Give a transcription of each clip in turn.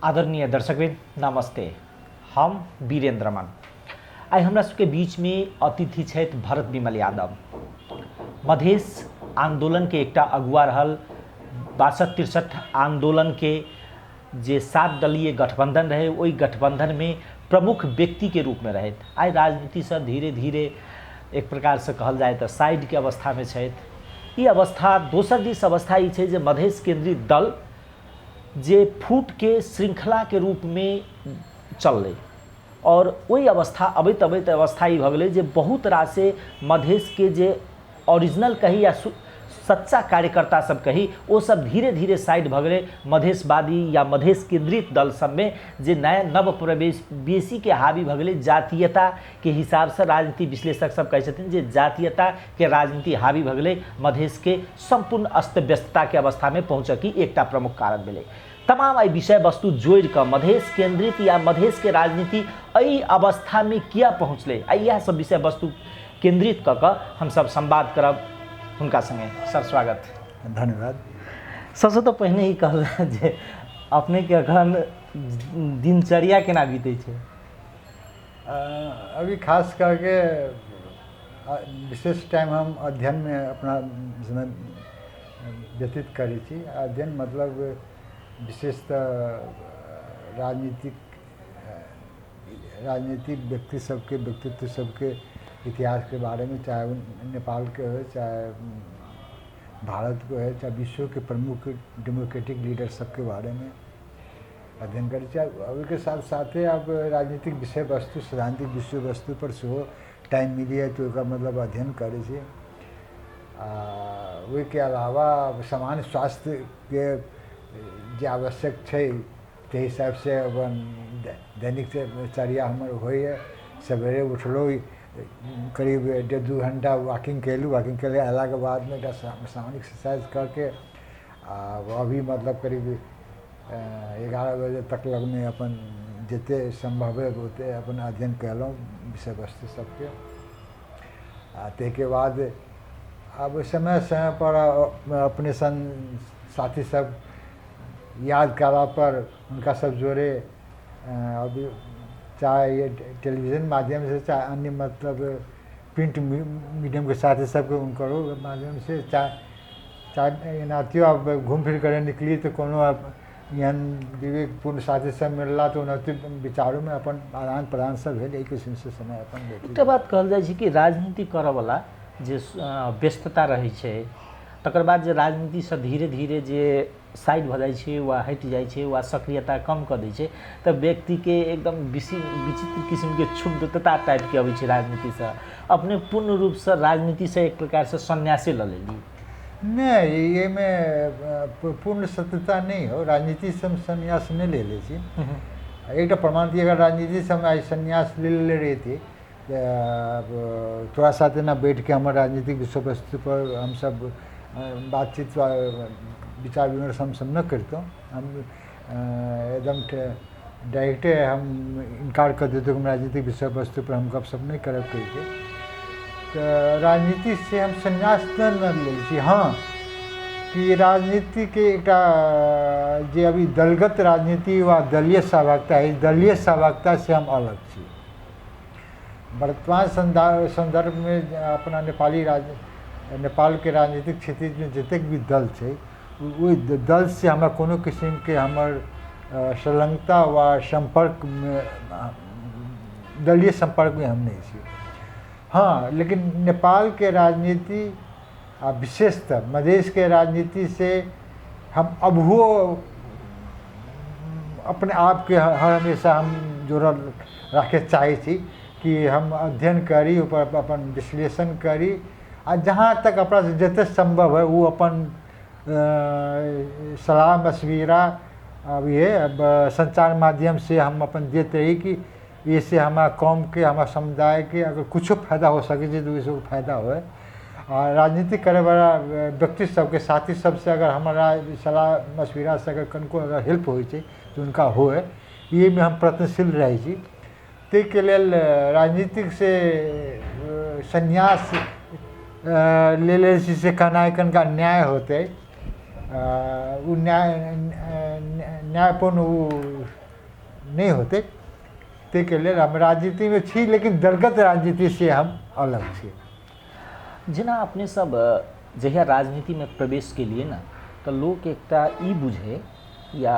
आदरणीय दर्शकवृंद नमस्ते। हम वीरेंद्र रमन। आइ हमरा सबके बीचमे अतिथि छथि भरत विमल यादव। मधेश आंदोलनके एकटा अगुआ रहल 62-63 आंदोलनके जे 7 दलीय गठबंधन रहे ओहि गठबंधनमे प्रमुख व्यक्तिके रूपमे रहथि। आइ राजनीतिसँ धीरे धीरे एक प्रकारसँ कहल जाय तऽ साइडके अवस्थामे छथि। ई अवस्था दोसर दिस अवस्था ई छै जे मधेश केंद्रित दल जे फूटके श्रृंखलाके रूपमे चललै और ओहि अवस्था अबैत अबैत अवस्था ई भऽ गेलै जे बहुत रासे मधेशके जे ओरिजिनल कही या सच्चा कार्यकर्ता सब कही ओ सब धीरे धीरे साइड भऽ गेलै। मधेशवादी या मधेश केंद्रित दल सबमे जे नया नव प्रवेश बेसीके हावी भऽ गेलै। जातीयताके हिसाबसँ राजनीति विश्लेषक सब कहै छथिन जे जातीयताके राजनीति हावी भऽ गेलै, मधेशके सम्पूर्ण अस्त व्यस्तताके अवस्थामे पहुँचऽके एकटा प्रमुख कारण भेलै। तमाम एहि विषय वस्तु जोड़ि कऽ मधेश केंद्रित या मधेशके राजनीति एहि अवस्थामे किया पहुँचलै, आ इएह सब विषय वस्तु केंद्रित कऽ कऽ हमसब संवाद करब हुनका संगे। सर स्वागत। धन्यवाद। सबसँ तऽ पहिने ई कहल जे अपनेके अखन दिनचर्या केना बीतै छै? अभी खास करके विशेष टाइम हम अध्ययनमे अपना समय व्यतीत करै छी। अध्ययन मतलब विशेषतः राजनीतिक राजनीतिक व्यक्ति सबके व्यक्तित्व सबके इतिहासके बारेमे, चाहे ओ नेपालके होइ चाहे भारतके होइ चाहे विश्वके प्रमुख डेमोक्रेटिक लीडर सबके बारेमे अध्ययन करै छी। ओहिके साथ साथे आब राजनीतिक विषय वस्तु सैद्धान्तिक विषय वस्तुपर सेहो टाइम मिलैए तऽ ओकर मतलब अध्ययन करै छी। आ ओहिके अलावा सामान्य स्वास्थ्यके जे आवश्यक छै ताहि हिसाबसँ अपन दैनिक चर्या हमर होइए। सवेरे उठलहुँ, करीब 1.5-2 घण्टा वॉकिंग कयलहुँ। वॉकिंग कयले अयलाके बादमे एकटा सामान्य एक्सरसाइज कऽ के आ अभी मतलब करीब 11 बजे तक लगमे अपन जतेक सम्भव हइ ओतेक अपन अध्ययन कयलहुँ विषय वस्तु सबके। आ ताहिके बाद आब समय समयपर अपने सन साथी सब याद कयलापर हुनका सब जोरे अभी चाहे टेलीविजन माध्यमसँ चाहे अन्य मतलब प्रिंट मीडियमके साथी सबके हुनकरो माध्यमसँ चाहे चाहे एनाहितो आब घूमि फिर कऽ निकली तऽ कोनो एहन विवेकपूर्ण साथी सब मिलला तऽ ओनाहिते विचारोमे अपन आदान प्रदान सब भेल। एहि किसिमसँ समय अपन व्यतीत। एकटा बात कहल जाइ छै कि राजनीति करऽवला जे व्यस्तता रहै छै तकर बाद जे राजनीतिसँ धीरे धीरे जे साइड भऽ जाइ छै वा हटि जाइ छै वा सक्रियता कम कऽ दै छै तऽ व्यक्तिके एकदम विचित्र किसिमके क्षुब्धता टाइपके अबै छै राजनीतिसँ। अपने पूर्ण रूपसँ राजनीतिसँ एक प्रकारसँ सन्यासे लऽ लेली? नहि, एहिमे पूर्ण सत्यता नहि हो। राजनीतिसँ हम सन्यास नहि लेले छी। एकटा प्रमाण दिअ, अगर राजनीतिसँ हम आइ सन्यास ले लेले रहिती तऽ तोरा साथ एना बैठके हमर राजनीतिक विषय वस्तुपर हमसब बातचीत विचार विमर्श हमसब नहि करितहुँ। हम एकदम डायरेक्टे हम इनकार कऽ दैतहुँ हम राजनीतिक विषय वस्तुपर हम गपशप नहि करब कहिके। तऽ राजनीतिसँ हम सन्यास तऽ नहि लै छी। हँ, कि राजनीतिके एकटा जे अभी दलगत राजनीति वा दलीय सहभागिता अछि, दलीय सहभागितासँ हम अलग छी। वर्तमान सन्दर्भमे अपना नेपाली राज नेपालके राजनीतिक क्षितिजमे जतेक भी दल छै ओहि दलसँ हमरा कोनो किसिमके हमर संलग्नता वा सम्पर्कमे दलीय सम्पर्कमे हम नहि छी। हँ, लेकिन नेपालके राजनीति आ विशेषतः मधेशके राजनीतिसँ हम अबहुओ अपने आपके हर हमेशा हम जुड़ल राखै चाहै छी कि हम अध्ययन करी, ओहिपर अपन विश्लेषण करी आ जहाँ तक अपनासँ जतेक सम्भव हइ ओ अपन सलाह मशविरा अब ये अब सञ्चार माध्यमसँ हम अपन दैत रही कि एहिसँ हमरा कौमके हमरा समुदायके अगर किछो फायदा हो सकै छै तऽ ओहिसँ फायदा होइ। आ राजनीति करैवला व्यक्ति सबके साथी सबसँ अगर हमरा सलाह मशविरासँ अगर कनिको अगर हेल्प होइ छै तऽ हुनका होइ, एहिमे हम प्रयत्नशील रहै छी। ताहिके लेल राजनीतिकसँ सन्यास लेले छी से कहनाइ कनिका अन्याय होतै। ओ न्याय न्यायपूर्ण ओ नहि होतै। ताहिके लेल हम राजनीतिमे छी, लेकिन दलगत राजनीतिसँ हम अलग छी। जेना अपने सब जहिया राजनीतिमे प्रवेश केलियै ने, तऽ लोक एकटा ई बुझै या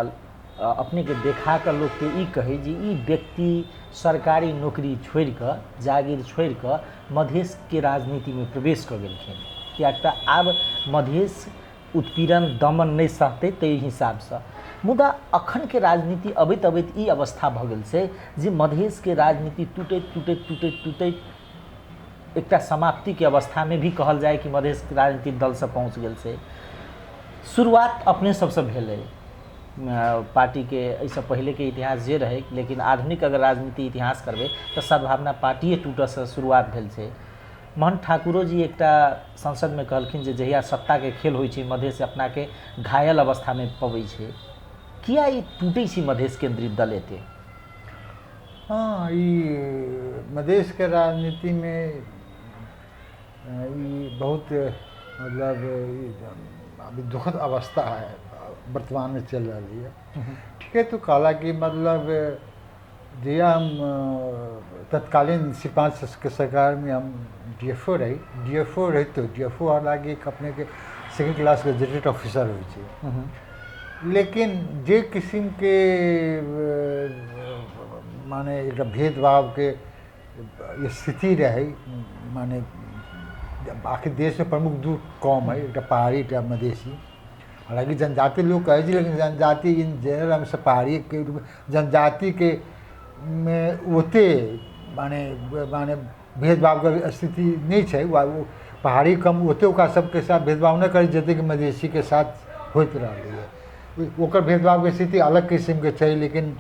अपनेके देखा कऽ लोकके ई कहै जे ई व्यक्ति सरकारी नौकरी छोड़िकऽ, जागीर छोड़िकऽ मधेशके राजनीतिमे प्रवेश कऽ गेलखिन, किएक तऽ आब मधेश उत्पीड़न दमन नहि सहतै ताहि हिसाबसँ। मुदा अखनके राजनीति अबैत अबैत ई अवस्था भऽ गेल छै जे मधेशके राजनीति टूटैत टूटैत टूटैत टूटैत एकटा समाप्तिके अवस्थामे भी कहल जाय कि मधेश राजनीतिक दल सब पहुँच गेल छै। शुरुआत अपने सबसँ भेलै पार्टीके, एहिसँ पहिलेके इतिहास जे रहै, लेकिन आधुनिक अगर राजनीति इतिहास करबै तऽ सद्भावना पार्टिए टूटऽसँ शुरुआत भेल छै। मोहन ठाकुरो जी एकटा संसदमे कहलखिन जे जहिया सत्ताके खेल होइ छै मधेश अपनाके घायल अवस्थामे पबै छै। किया ई टूटै छै मधेश केंद्रित दल एते? हँ, ई मधेशके राजनीतिमे ई बहुत मतलब अभी दुखद अवस्था है वर्तमानमे चलि रहल यऽ। ठीके तू कहला कि मतलब जहिया हम तत्कालीन सी5 के सरकारमे हम डी एफ ओ रही, डी एफ ओ रहितो डी एफ ओ हालाँकि अपनेके सेकेंड क्लास गजेटेड ऑफिसर होइ छै, लेकिन जे किसिमके माने एकटा भेदभावके स्थिति रहै, माने आखिर देशमे प्रमुख दू कौम है, एकटा पहाड़ी एकटा मधेशी। हालाँकि जनजाति लोक कहै छै, लेकिन जनजाति इन जेनरल हमसब पहाड़ीके रूपमे जनजातिके मे ओते माने माने भेदभावके स्थिति नहि छै। वा ओ पहाड़ी कम ओते ओकरा सबके साथ भेदभाव नहि करै जतेक मधेशीके साथ होइत रहलैए। ओकर भेदभावके स्थिति अलग किसिमके छै, लेकिन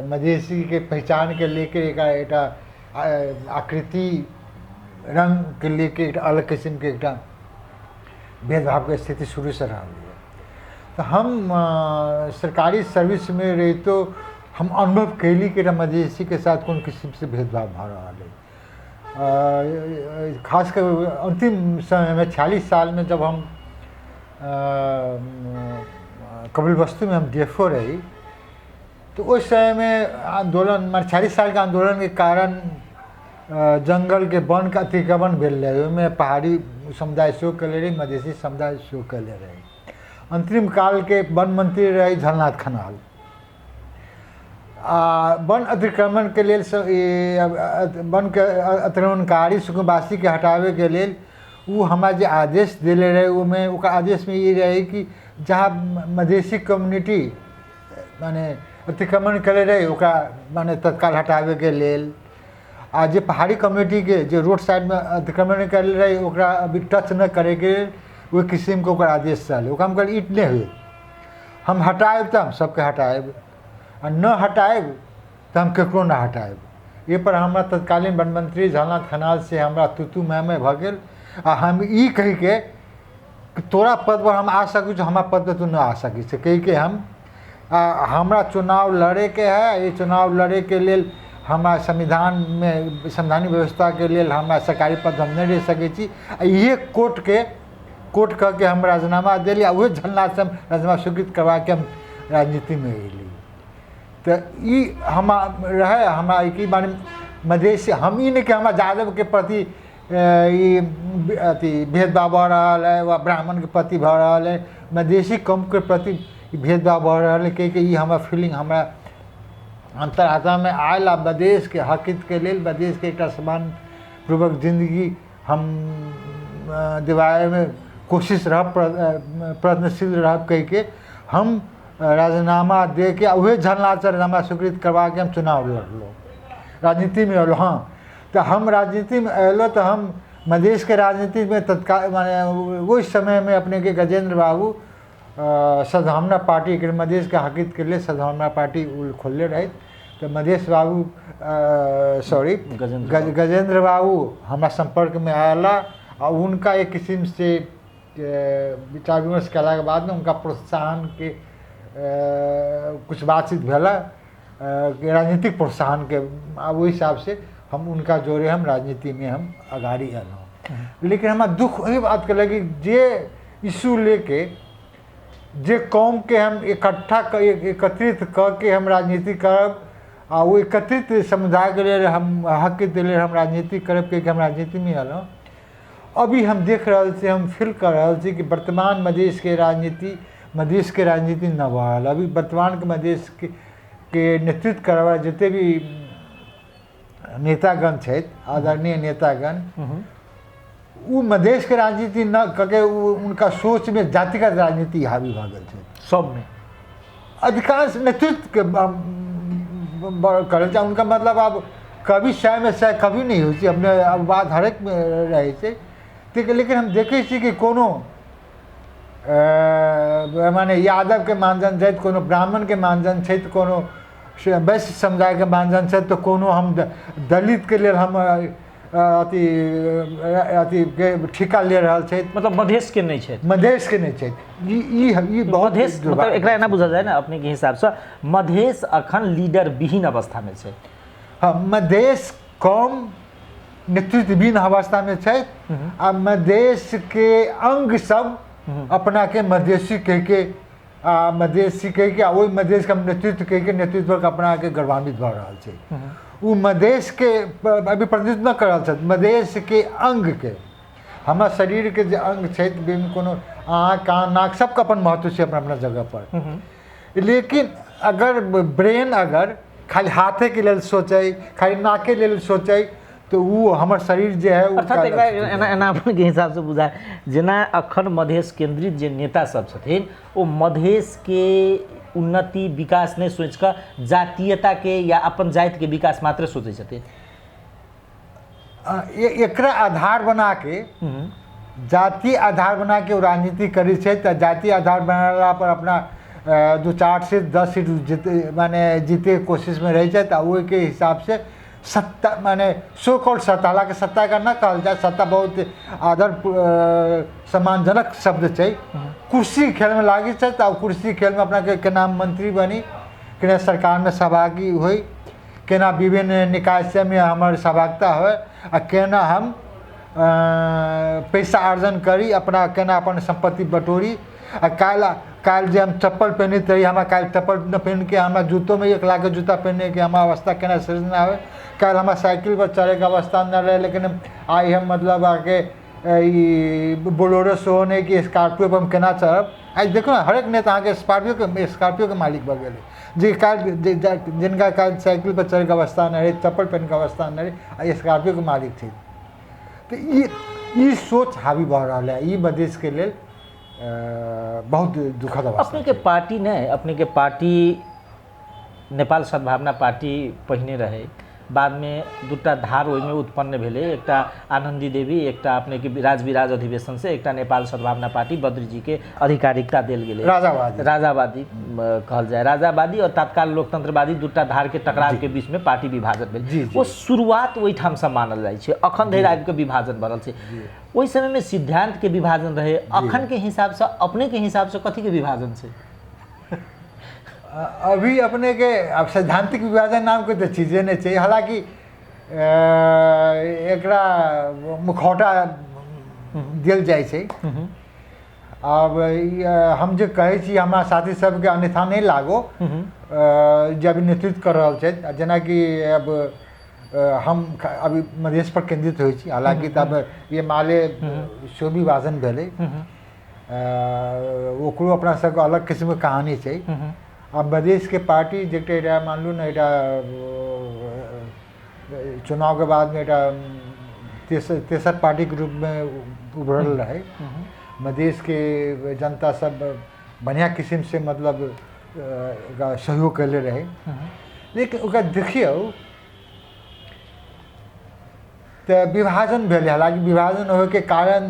मधेशीके पहिचानके लेके एकरा एकटा आकृति रङ्गके लेके एकटा अलग किसिमके एकटा भेदभावके स्थिति शुरूसँ रहलैए। तऽ हम सरकारी सर्विसमे रहितो हम अनुभव कयली कि एकटा मधेशीके साथ कोन किसिमसँ भेदभाव भऽ रहल अइ। खास कऽ अन्तिम समयमे 46 सालमे जब हम कपिलवस्तुमे हम डी एफ ओ रही, तऽ ओहि समयमे आन्दोलन माने 46 सालके आन्दोलनके कारण जङ्गलके वनके अतिक्रमण भेल रहै, ओहिमे पहाड़ी समुदाय सेहो कयले रहै, मधेशी समुदाय सेहो कयले रहै। अन्तिम कालके वन मन्त्री रहै झलनाथ खनाल। आ वन अतिक्रमणके लेल वनके अतिक्रमणकारी सुकुम्बासीके हटाबैके लेल ओ हमरा जे आदेश देले रहै, ओहिमे ओकर आदेशमे ई रहै कि जहाँ मधेशी कम्युनिटी माने अतिक्रमण कयले रहै ओकरा माने तत्काल हटाबैके लेल, आ जे पहाड़ी कम्युनिटीके जे रोड साइडमे अतिक्रमण कयले रहै ओकरा अभी टच नहि करैके लेल, ओहि किसिमके ओकर आदेश छलै। ओकरा हम कहलियै ई नहि होयत, हम हटायब तऽ हम सबके हटायब, आ नहि हटायब तऽ हम ककरो नहि हटायब। एहिपर हमरा तत्कालीन वन मंत्री झलनाथ खनाल से हमरा तू तू मैं मैं भऽ गेल, आ हम ई कहिके कि तोरा पदपर हम आ सकै छी, हमरा पदपर तू नहि आ सकै छी कहिके हम हमरा चुनाव लड़ैके है, एहि चुनाव लड़ैके लेल हमरा संविधानमे संवैधानिक व्यवस्थाके लेल हमरा सरकारी पद हम नहि रहि सकै छी। आ इहे कोर्टके कोर्ट कऽ के हम राजीनामा देली, आ उहे झलनाथसँ हम राजीनामा स्वीकृत करबाके हम राजनीतिमे अयली। तऽ ई हमरा रहै हमरा की माने मधेश हम ई नहि कि हमरा यादवके प्रति ई अथी भेदभाव भऽ रहल है वा ब्राह्मणके प्रति भऽ रहल है, मधेशी कौमके प्रति भेदभाव भऽ रहल है कहिके ई हमर फीलिंग हमरा अन्तरात्मामे आयल। आ मधेशके हक हितके लेल मधेशके एकटा समान पूर्वक जिन्दगी हम दिवाबैमे कोशिश रहब, प्रयत्नशील रहब कहिके हम राजीनामा दे के आ उहे झलनाथसँ राजीनामा स्वीकृत करबाके हम चुनाव लड़लहुँ, राजनीतिमे अयलहुँ। हँ, तऽ हम राजनीतिमे अयलहुँ तऽ हम मधेशके राजनीतिमे तत्काल माने ओहि समयमे अपनेके गजेन्द्र बाबू सद्भावना पार्टीके मधेशके हक हितके लेल सद्भावना पार्टी ओ खोलले रहथि। तऽ मधेश बाबू सॉरी गजेन्द्र बाबू हमरा सम्पर्कमे आयला, आ हुनका एक किसिमसँ विचार विमर्श कयलाके बादमे हुनका प्रोत्साहनके किछु बातचीत भेलै, राजनीतिक प्रोत्साहनके, आ ओहि हिसाबसँ हम हुनका जोरे हम राजनीतिमे हम अगाड़ी अयलहुँ। लेकिन हमरा दुःख एहि बातके लागि जे इशू लेके जे कौमके हम इकट्ठा एकत्रित कऽ के हम राजनीति करब आ ओ एकत्रित समुदायके लेल हम हकके लेल हम राजनीति करब किएकि हम राजनीतिमे एलहुँ। अभी हम देख रहल छी, हम फील कऽ रहल छी कि वर्तमान मधेशके राजनीति मधेशके राजनीति नहि भऽ रहल। अभी वर्तमानके मधेशके के नेतृत्व करयवला जते भी नेतागण छथि, आदरणीय नेतागण, ओ मधेशके राजनीति न कऽ के ओ हुनका सोचमे जातिगत राजनीति हावी भऽ गेल छै सबमे। अधिकांश नेतृत्वके करै छै हुनका, मतलब आब कभी 100मे 100 कभी नहि होइ छै, अपने अब बात हरेकमे रहै छै। ठीक, लेकिन हम देखै छी कि कोनो माने यादवके मानजन छथि, कोनो ब्राह्मणके मानजन छथि, कोनो वैश्य समुदायके मानजन छथि, तऽ कोनो हम दलितके लेल हम अथी अथीके ठीका ले रहल छथि, मतलब मधेशके नहि छथि, मधेशके नहि छथि। ई ई ई बहुत मधेश मतलब एकरा एना बुझल जाय ने अपनेके हिसाबसँ, मधेश अखन लीडर विहीन अवस्थामे छै। हँ, मधेश कम नेतृत्वविहीन अवस्थामे छै आ मधेशके अंग सब अपनाके मधेशी कहिके आ मधेशी कहिके आ ओहि मधेशके हम नेतृत्व कहिके नेतृत्व अपनाके गर्वान्वित भऽ रहल छै। ओ मधेशके अभी प्रतिनिधित्व नहि कऽ रहल छथि, मधेशके अंगके, हमरा शरीरके जे अंग छै विभिन्न, कोनो आँख कान नाक सबके अपन महत्व छै अपना अपना जगहपर, लेकिन अगर ब्रेन अगर खाली हाथेके लेल सोचै, खाली नाके लेल सोचै, तऽ ओ हमर शरीर जे है अर्थात एकरा एना एना अपनके हिसाबसँ बुझाय, जेना अखन मधेश केंद्रित जे नेता सब छथिन ओ मधेशके उन्नति विकास नहि सोचि कऽ जातीयताके या अपन जातिके विकास मात्र सोचै छथिन। एकरा आधार बनाके, जाति आधार बनाके ओ राजनीति करै छै, तऽ जाति आधार बनेला पर अपना 2-4 सीट 10 सीट जीते, माने जीतेके कोशिशमे रहै छै। तऽ ओहिके हिसाबसँ सत्ता, माने सो कॉल्ड सत्ता, हालाँकि सत्ता एकरा नहि कहल जाय, सत्ता बहुत आदर सम्मानजनक शब्द छै, कुर्सी खेलमे लागै छै। तऽ कुर्सी खेलमे अपनाके केना मंत्री बनी, केना सरकारमे सहभागी होइ, केना विभिन्न निकाय सबमे हमर सहभागिता होइ आ केना हम पैसा अर्जन करी, अपना केना अपन सम्पत्ति बटोरी। आ काल्हि काल्हि जे हम चप्पल पहिनैत रही, हमरा काल्हि चप्पल नहि पहिनके हमरा जूतोमे 1 लाखके जूता पहिनैके हमरा अवस्था केना सृजना होइ। काल्हि हमरा साइकिलपर चढ़ैके अवस्था नहि रहै, लेकिन आइ हम मतलब अहाँके ई बोलेरो सेहो नहि कि स्कॉर्पियोपर हम केना चढ़ब। आइ देखू ने हरेक नेता अहाँके स्कॉर्पियोके मालिक भऽ गेलै, जे काल्हि जिनका काल्हि साइकिलपर चढ़ैके अवस्था नहि रहै, चप्पल पहिनैके अवस्था नहि रहै, आइ स्कॉर्पियोके मालिक छै। तऽ ई सोच हावी भऽ रहल है, ई मधेशके लेल बहुत दुखद अवस्था। अपनेके पार्टी नहि, अपनेके पार्टी नेपाल सद्भावना पार्टी पहिने रहै, बादमे दूटा धार ओहिमे उत्पन्न भेलै, एकटा आनन्दी देवी, एकटा अपनेके राजविराज अधिवेशनसँ एकटा नेपाल सद्भावना पार्टी बद्रीजीके आधिकारिकता देल गेलै। राजावादी, राजावादी कहल जाय, राजावादी और तात्काल लोकतंत्रवादी दूटा धारके टकरावके बीचमे पार्टी विभाजन भेल। ओ शुरुआत ओहिठामसँ मानल जाइ छै, अखन धरि आबिके विभाजन भऽ रहल छै। ओहि समयमे सिद्धान्तके विभाजन रहै, अखनके हिसाबसँ अपनेके हिसाबसँ कथीके विभाजन छै? अभी अपने के अब सैद्धांतिक विभाजन नामके तऽ चीजे नहि छै। हालाँकि एकरा मुखौटा देल जाइ छै। आब हम जे कहै छी हमरा साथी सबके अन्यथा नहि लागो जे अभी नेतृत्व कऽ रहल छथि, जेनाकि अब हम अभी मधेश पर केंद्रित होइ छी, हालाँकि तब एमाले सेहो विभाजन भेलै, ओकरो अपना सबके अलग किस्मके कहानी छै। आ मधेशके पार्टी जे एकटा मानलू ने एकटा चुनावके बादमे एकटा तेसर पार्टीके रूपमे उभरल रहै। मधेशके जनता सब बढ़िआँ किसिमसँ मतलब ओकरा सहयोग कयले रहै, लेकिन ओकरा देखियौ तऽ विभाजन भेलै। हालाँकि विभाजन होइके कारण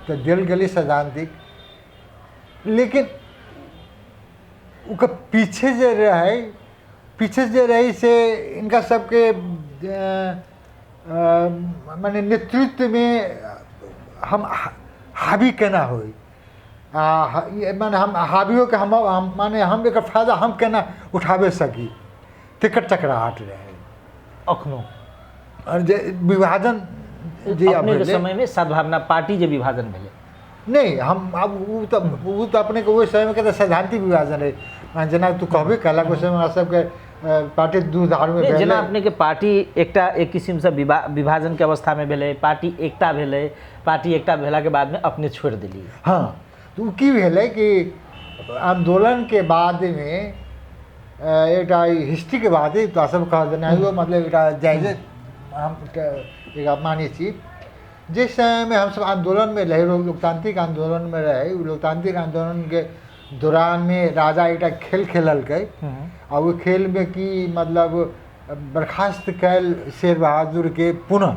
तऽ देल गेलै सैद्धान्तिक, लेकिन ओकर पीछे जे रहै, पीछे जे रहै से हिनका सबके मने नेतृत्वमे हम हावी केना होइ, आ मने हम हावी होके हम माने हम एकर फायदा हम केना उठाबे सकी, तेकर टकराहट रहै अखनो। आओर जे विभाजन जे अपनेके समयमे सद्भावना पार्टी जे विभाजन भेलै, नहि, हम आब ओ तऽ अपनेके ओहि समयके तऽ सैद्धांतिक विभाजन रहै। जेना तू कहबे कहलक, ओहि समय हमरा सबके पार्टी दू धारमे नहि, जेना भेलै। अपने के पार्टी एकटा एक किसिमसँ विभाजनके अवस्थामे भेलै, पार्टी एकता भेलै, पार्टी एकता भेलाके बादमे अपने छोड़ि देलियै। हँ, तऽ ओ की भेलै कि आन्दोलनके बादमे एकटा हिस्ट्रीके बात है, तोरा सब कह देना, मतलब एकटा जायजे हम एकरा मानै छी। जे समयमे हमसब आन्दोलनमे रही, लोकतांत्रिक आन्दोलनमे रहै, ओ लोकतांत्रिक आन्दोलनके दौरानमे राजा एकटा खेल खेललकै आ ओहि खेलमे की मतलब बर्खास्त कयल शेर बहादुरके पुनः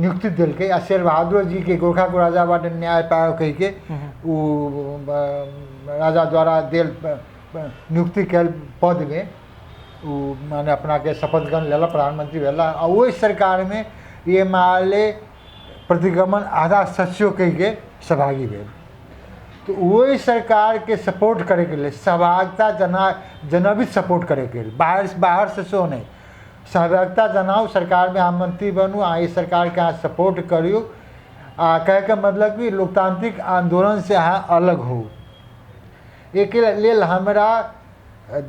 नियुक्ति देलकै आ शेर बहादुर जीके गोरखाके राजा बाट न्याय पाओ कहिके ओ राजा द्वारा देल नियुक्ति कयल पदमे ओ माने अपनाके शपथ ग्रहण लेलक, प्रधानमंत्री भेला आ ओहि सरकारमे एमाले प्रतिगमन आधा सचिव कहिके सहभागी भेल। तऽ ओहि सरकारके सपोर्ट करैके लेल सहभागिता जनबित सपोर्ट करैके लेल, बाहरसँ सेहो नहि, सहभागिता जनाउ, सरकारमे अहाँ मंत्री बनू आ एहि सरकारके अहाँ सपोर्ट करियौ आ कहैके मतलब कि लोकतांत्रिक आन्दोलनसँ अहाँ अलग होउ। एहिके लेल हमरा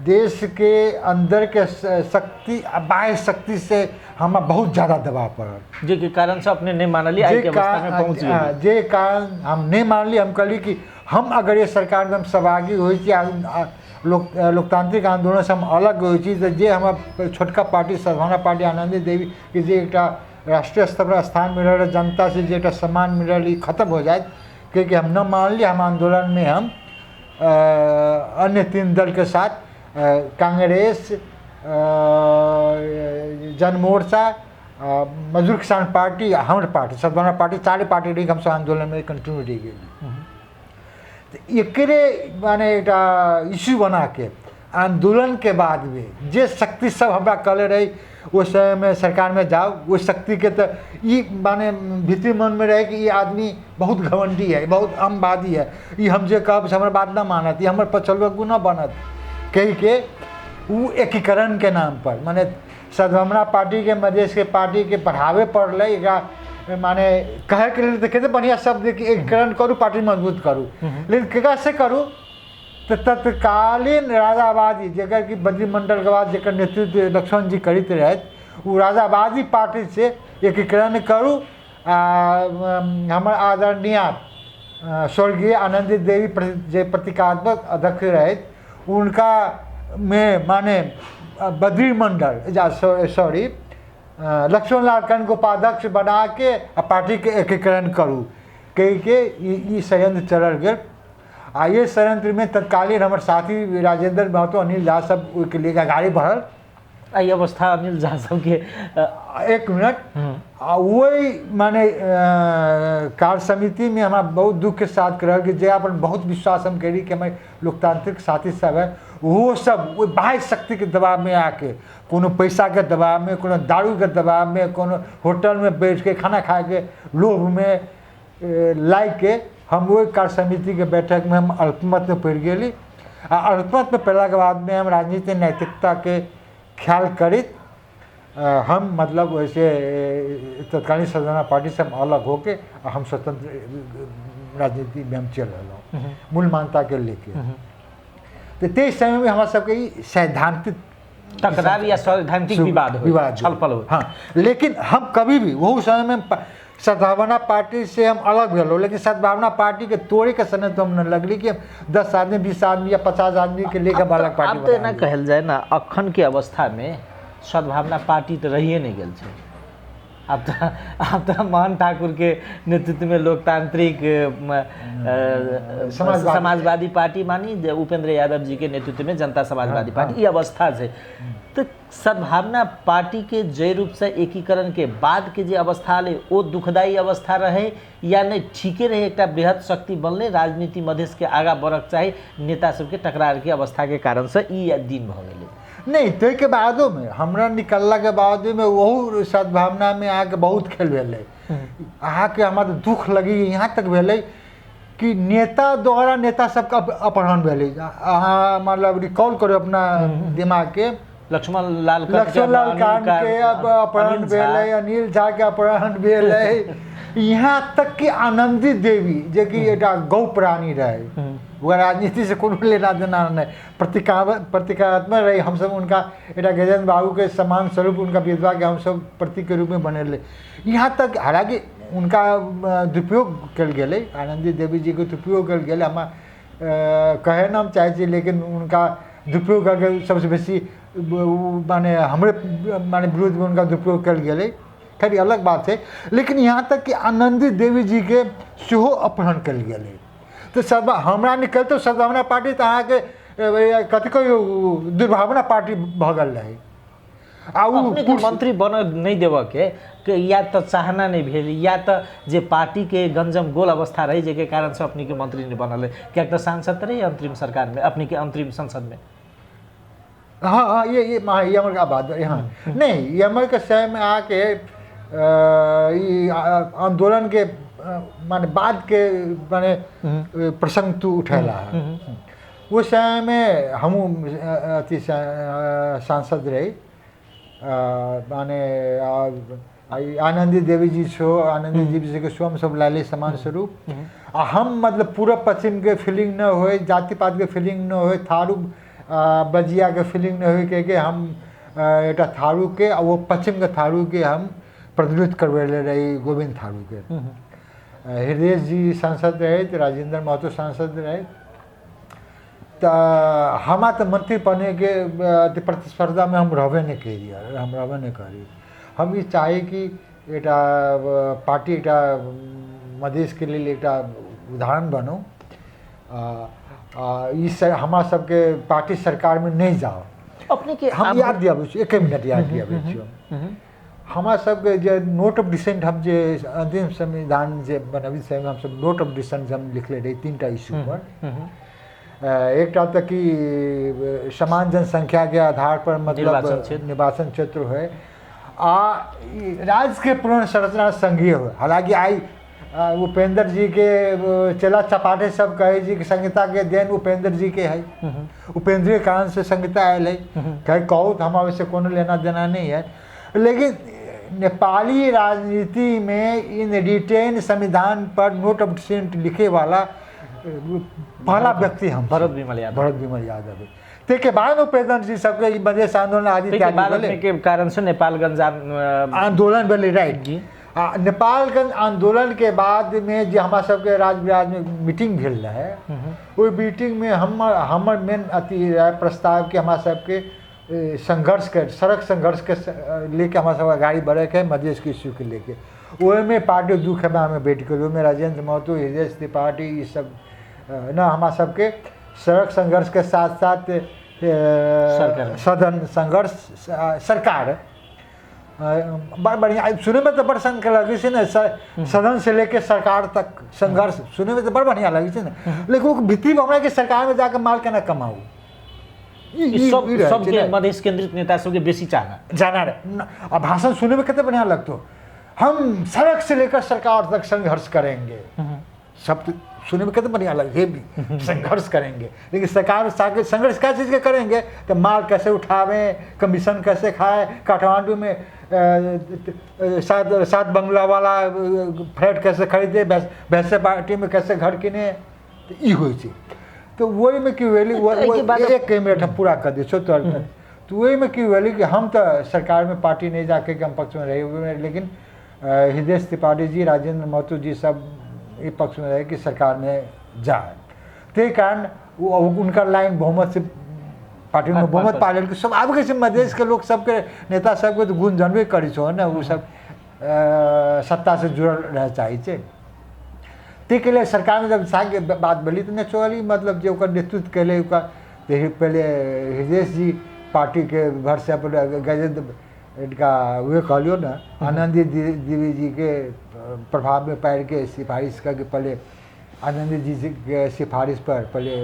देशके अन्दरके शक्ति आ बाह्य शक्तिसँ हमरा बहुत ज्यादा दबाव पड़ल, जेके कारणसँ अपने नहि मानलियै, जे आइके अवस्थामे पहुँच गेलियै। जे कारण हम नहि मानलियै, हम कहलियै कि हम अगर ये सरकारमे हम सहभागी होइ छी आ लोकतांत्रिक आन्दोलनसँ हम अलग होइ छी तऽ जे हमर छोटका पार्टी सद्भावना पार्टी आनन्दी देवीके जे एकटा राष्ट्रीय स्तर पर स्थान मिलल रहै, जनतासँ जे एकटा सम्मान मिलल, ई खत्म हो जायत, कियाकि हम न मानलियै। हम आन्दोलनमे हम अन्य तीन दलके साथ कांग्रेस, जनमोर्चा, मजदूर किसान पार्टी आ हमर पार्टी सद्भावना पार्टी, चारि पार्टी रही हमसब आन्दोलनमे कंटिन्यू रहि गेली। तऽ एकरे माने एकटा इश्यू बनाके आन्दोलनके बादमे जे शक्ति सब हमरा कहले रही ओहि समयमे सरकारमे जाउ, ओहि शक्तिके तऽ ई माने भीतरी मनमे रहै कि ई आदमी बहुत घमंडी है, बहुत अहमवादी है, ई हम जे कहब से हमर बात न मानत, ई हमर पचलगू न बनत, कहिके ओ एकीकरणके नाम पर माने सद्भावना पार्टीके मधेशके पार्टीके बढ़ावे पड़लै। एकरा माने कहैके लेल तऽ कते बढ़िआँ शब्द कि एकीकरण करू, पार्टी मजबूत करू, लेकिन केकरा से करू? तऽ तत्कालीन राजावादी जकर कि मंत्रिमंडलके बाद जकर नेतृत्व लक्ष्मण जी करैत रहथि, ओ राजावादी पार्टी से एकीकरण करू आ हमर आदरणीय स्वर्गीय आनन्दी देवी जे प्रतीकात्मक अध्यक्ष रहथि, हुनका मे माने बद्री मंडल जा सॉरी लक्ष्मण लाल कर्ण को उपाध्यक्ष बनाके आ पार्टीके एकीकरण करू कहिके ई षड्यंत्र चलल गेल। आ ये षड्यंत्रमे तत्कालीन हमर साथी राजेंद्र महतो, अनिल झा सब ओहिके लेके अगाड़ी बढ़ल। एहि अवस्था अनिल झा सबके एक मिनट, आ ओहि माने कार्य समितिमे हमरा बहुत दुखके साथ रहल कि जे अपन बहुत विश्वास हम करी कि हमर लोकतांत्रिक साथी सब है, ओहो सब ओहि बाह्य शक्तिके दबावमे आके, कोनो पैसाके दबावमे, कोनो दारूके दबावमे, कोनो होटलमे बैठके खाना खाइके लोभमे लागिके हम ओहि कार्य समितिके बैठकमे हम अल्पमतमे पड़ि गेली। आ अल्पमतमे पड़लाके बादमे हम राजनीतिक नैतिकताके ख्याल करैत हम मतलब वैसे तत्कालीन सद्भावना पार्टीसँ हम अलग होके आ हम स्वतंत्र राजनीतिमे हम चलि रहलहुँ मूल मान्यताके लेके। तऽ ताहि समयमे हमरा सबके ई सैद्धांतिक तकरार या सैद्धांतिक विवाद हो, विवाद छलफल हो। हाँ, लेकिन हम कभी भी वह समय में सद्भावना पार्टी से हम अलग भेलहुँ, लेकिन सद्भावना पार्टी के तोड़े के समय तो हम न लगली कि 10 आदमी 20 आदमी या 50 आदमी के लेके हम अलग पार्टी आब तऽ एना बना ली। कहल जाय ने, अखन के अवस्थामे सद्भावना पार्टी तऽ रहिए नहि गेल छै। आब तऽ मोहन ठाकुर के नेतृत्व में लोकतांत्रिक समाजवादी। समाजवादी पार्टी मानी जे उपेंद्र यादव जी के नेतृत्व में जनता समाजवादी पार्टी, ई अवस्था छै। तऽ सद्भावना पार्टी के जे रूप से एकीकरण के बाद के जे अवस्था अलै ओ दुखदायी अवस्था रहे या नहि, ठीके रहे, एकटा बृहद शक्ति बनलै, राजनीति मधेश के आगाँ बढ़क चाही, नेता सबके टकरार के अवस्था के कारण से ई दिन भऽ गेलै। नहि, ताहिके बादोमे हमरा निकललाके बादोमे ओहू सद्भावनामे अहाँके बहुत खेल भेलै। अहाँके हमरा तऽ दुख लगैए, यहाँ तक भेलै कि नेता द्वारा नेता सबके अपहरण भेलै। अहाँ मतलब रिकॉल करू अपना दिमागके, लक्ष्मण लाल लक्ष्मण लाल कर्ण के अपहरण भेलै, अनिल झा के अपहरण भेलै, यहाँ तक कि आनंदी देवी जेकि एकटा गौ प्राणी रहै, ओकरा राजनीति से कोनो लेना देना नहि, प्रतीकात्मक रहै। हमसब उनका एकटा गजेन्द्र बाबूके समान स्वरूप उनका विधवाके हमसब प्रतीकके रूपमे बनेलै। यहाँ तक हालाँकि उनका दुरुपयोग कयल गेलै, आनंदी देवी जीके दुरुपयोग कयल गेलै, हमरा कहै ने हम चाहै छी, लेकिन उनका दुरुपयोग करके सबसँ बेसी माने हमरे माने विरुद्धमे उनका दुरुपयोग कयल गेलै, खैर अलग बात छै। लेकिन यहाँ तक कि आनंदी देवी जीके सेहो अपहरण कयल गेलै। तऽ सब हमरा निकलतौ सद्भावना पार्टी तऽ अहाँके कथी कहियौ दुर्भावना पार्टी भऽ गेल रहै। आ ओ मंत्री बनऽ नहि देबऽके के या तऽ चाहना नहि भेल, या तऽ जे पार्टीके गंजम गोल अवस्था रहै जाहिके कारणसँ अपनेके मंत्री नहि बनल रहै, किएक तऽ सांसद तऽ रहै अंतरिम सरकारमे, अपनेके अंतरिम संसदमे। हाँ हाँ, ये ये का बात है। हाँ नहीं, ये के समय में आके आंदोलन के माने बाद के माने प्रसंग तू उठेला है। उस समय में हम अथी सांसद रही, माने आनंदी देवी जी छो, आनंदी देवी जी के स्वयं सब लाले समान स्वरूप। आ हम मतलब पूरब पश्चिम के फीलिंग न होए, जाति पात के फीलिंग न होए, थारू बजिया के फीलिंग न होए, के हम एकटा थारू के आ वो पश्चिम के थारू के हम प्रतिनिधित्व करबेले रही गोविंद थारू के। हृदय जी सांसद रहे, राजेंद्र महतो सांसद रहे। तऽ हमरा तऽ मंत्री बनेके प्रतिस्पर्धामे हम रहबे नहि करियै, हम रहबे नहि करी। हम ई चाही कि एकटा पार्टी एकटा मधेशके लेल एकटा उदाहरण बनू, ई हमरा सबके पार्टी सरकारमे नहि जाओ। अपने के हम याद दियाबै छी, एके मिनट याद दियाबै छी। हमरा सबके जे नोट ऑफ डिसेंट हम जे अंतिम संविधान जे बनबी से हमसब नोट ऑफ डिसेंट हम लिखले रही 3टा इश्यू पर। एकटा तऽ कि समान जनसंख्या के आधार पर मतलब निर्वाचन क्षेत्र होय, आ राज्य के पुनर्संरचना संघीय हो। हालांकि आई उपेंद्र जी के चेला चपाटे सब कहै जी कि संहिता के देन उपेंद्र जी के है, उपेंद्र के कारण से संहिता आयल है, कहे कहू तो हमरा वैसे कोनो लेना देना नहीं है। लेकिन नेपाली राजनीति में इन रिटेन संविधान पर नोट ऑफ डिसेंट लिखे वाला पहला व्यक्ति हम भरत विमल यादव, भरत विमल यादव। ताहिके बाद उपेंद्र जी सबके मधेश आंदोलन आदि इत्यादि के कारण से नेपालगंज आंदोलन भेलै, राइट जी। आ नेपालगंज आंदोलन के बाद में जे हमरा सबके राजविराज में मीटिंग भेल रहे, ओहि मीटिंग में हमर हमर मेन अथी रहे प्रस्ताव कि हमरा सबके संघर्ष के सड़क संघर्ष के लेके हमरा सबके गाड़ी बढ़े के मधेश के इश्यू के लेके। ओहिमे पार्टी दू खेबामे बैठ गेल, ओहिमे राजेंद्र महतो, हृदय त्रिपाठी ई सब न हमरा सबके सड़क संघर्ष के साथ साथ सदन संघर्ष सरकार बड़ बढ़िया सुनैमे तऽ बड़ सन लगै छै ने, सदन से लेके सरकार तक संघर्ष सुनैमे तऽ बड़ बढ़िया लगै छै ने, लेकिन ओ भीतरी हमरा के सरकारमे जाके माल केना कमाउ, सबके मधेश केंद्रित नेता सबके बेसी चाहना जाना रहे। आ भाषण सुनैमे कते बढ़िया लगतो, हम सड़क से लेकर सरकार तक संघर्ष करेंगे, सब सुने में कितना बढ़िया लगे भी संघर्ष करेंगे, लेकिन सरकार संघर्ष क्या चीज़ के करेंगे तो माल कैसे उठावें, कमीशन कैसे खाए, काठमांडू में 7 बंगला वाला फ्लैट कैसे खरीदे, वैसे पार्टी में कैसे घर किने, तो ई होइ छै। तो वही की भेलै, एक मिनट हम पूरा कर दै छियौ तोहर। तो वही की भेलै कि हम तऽ सरकार में पार्टी नहीं जाके हम पक्ष में रही, लेकिन हृदय त्रिपाठी जी, राजेंद्र महतो जी सब ई पक्ष में रहे कि सरकार में जाए, ताहि कारण उनका लाइन बहुमत से पार्टी में बहुमत पा लेलकै। सब आबि गेल छै मधेश के लोक सबके नेता सबके तऽ गुण जानबे करै छौ ने, ओ सब सत्ता से जुड़ल रहै चाहै छै। ताहिके लेल सरकारमे जब साके बात भेलै तऽ नेचुरली मतलब जे ओकर नेतृत्व केलै ओकर पहिले हृदय जी पार्टीके भरसे अपन गजेन्द्र इनका उहे कहलियौ ने आनंदी देवी जी के प्रभाव में पारि के सिफारिश करके पहले आनंदी जी के सिफारिश पर पहले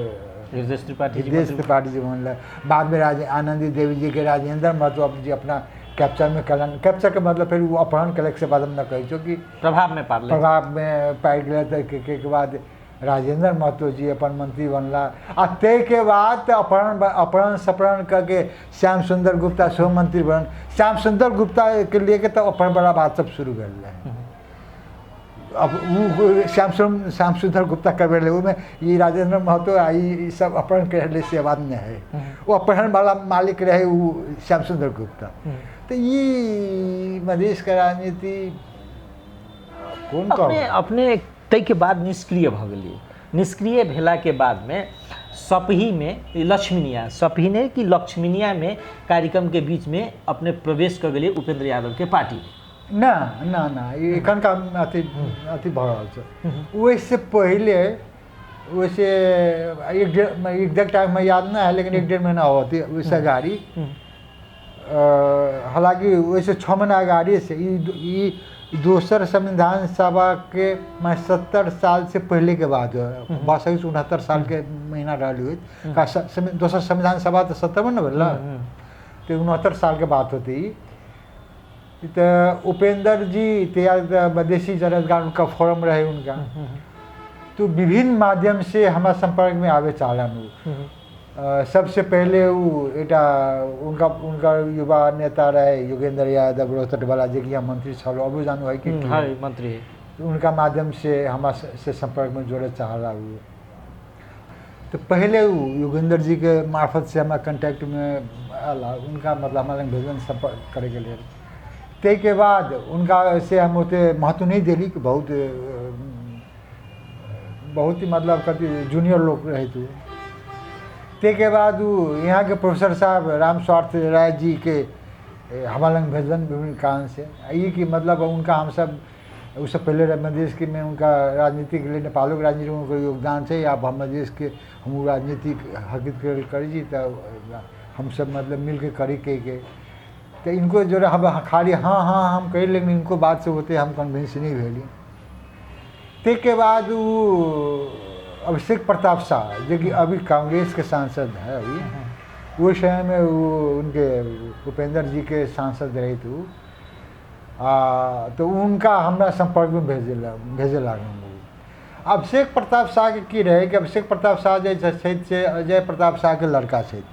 हृदय त्रिपाठी जी बनल, बाद में आनंदी देवी जी के राजेंद्र महतो जी अपना कैप्चर में कलन, कैप्चर के मतलब फिर वो अपहरण कले से बाद हम न कहै छौ कि प्रभाव में पारलै, प्रभाव में पारि गेलै। तऽ के बाद राजेंद्र महतो जी अपन मंत्री बनला आ ताहिके बाद तऽ अपहरण अपहरण सपहरण कऽ के श्याम सुन्दर गुप्ता सेहो मंत्री बनल। श्याम सुन्दर गुप्ताके लेके तऽ अपहरण बला बात सब शुरू भेल रहै। अब ओ श्याम सुन्दर गुप्ता करबे रहै, ओहिमे ई राजेंद्र महतो आ ई सब अपहरण कर रहलै से बात नहि है। ओ अपहरण वाला मालिक रहै ओ श्याम सुन्दर गुप्ता। तऽ ई मधेशके राजनीति कोन अपने अपने ताहिके बाद निष्क्रिय भऽ गेलियै। निष्क्रिय भेलाके बादमे सपहीमे लक्ष्मीनिया, सपही नहि कि लक्ष्मीनियामे कार्यक्रमके बीचमे अपने प्रवेश कऽ गेलियै उपेंद्र यादवके पार्टीमे। ना ना ना, ई एखनका अथी अथी भऽ रहल छै। ओहिसँ पहिले, ओहिसँ एक डेढ़, एग्जैक्ट टाइम याद नहि है, लेकिन एक डेढ़ महीना होती ओहिसँ अगाड़ी। हालाँकि ओहिसँ 6 महीना अगाड़ीसँ ई दोसर संविधान सभाके मैं 70 साल से पहले के बाद भऽ सकै छै 69 सालके महीना रहल होइत। दोसर संविधान सभा तऽ 70 मे ने भेल, तऽ 69 सालके बात होतै ई। तऽ उपेंद्र जी तैयार मधेसी जनअधिकार उनका फोरम रहे उनका, तो विभिन्न माध्यम से हमारा संपर्क में आवे चाहलन उ। सबसे पहले उ एकटा उनका उनका युवा नेता रहे योगेंद्र यादव रोहतक वाला, जे कि यहाँ मंत्री छल, अबो जानू है कि है मंत्री है। उनका माध्यम से हमारा से संपर्क में जोड़े चाहला उ। तो पहले उ योगेंद्र जी के मार्फत से हमारा कंटेक्ट में आला, उनका मतलब हमारा लग भेजलन संपर्क करे के लेल। ताहिके बाद उनका से हम ओते महत्व नहीं देली कि बहुत बहुत ही मतलब कथी जूनियर लोग रहे थे। ताहिके बाद उ यहाँ के प्रोफेसर साहब राम स्वार्थ राय जी के हमारा लग भेजलन विभिन्न कारण से। ई कि मतलब उनका हम सब उससे पहले मधेश के में उनका राजनीति के लिए नेपालों के राजनीति में उनका योगदान है। आप हम मधेश के हम राजनीतिक हकीकत के करी जी, तो हम सब मतलब मिल के करी के तो इनको जो हम खाली हाँ हाँ हम कही, लेकिन इनको बात से होते हम कन्विंस नहीं भेली। ताहिके बाद उ अभिषेक प्रताप शाह जो कि अभी कांग्रेस के सांसद है अभी, उस समय में वो उनके उपेंद्र जी के सांसद रहे थे आ, तो उनका हमरा संपर्क में भेजे लागल। अभिषेक प्रताप शाह के की रहे कि अभिषेक प्रताप शाह जे छथि से अजय प्रताप शाह के लड़का छथि,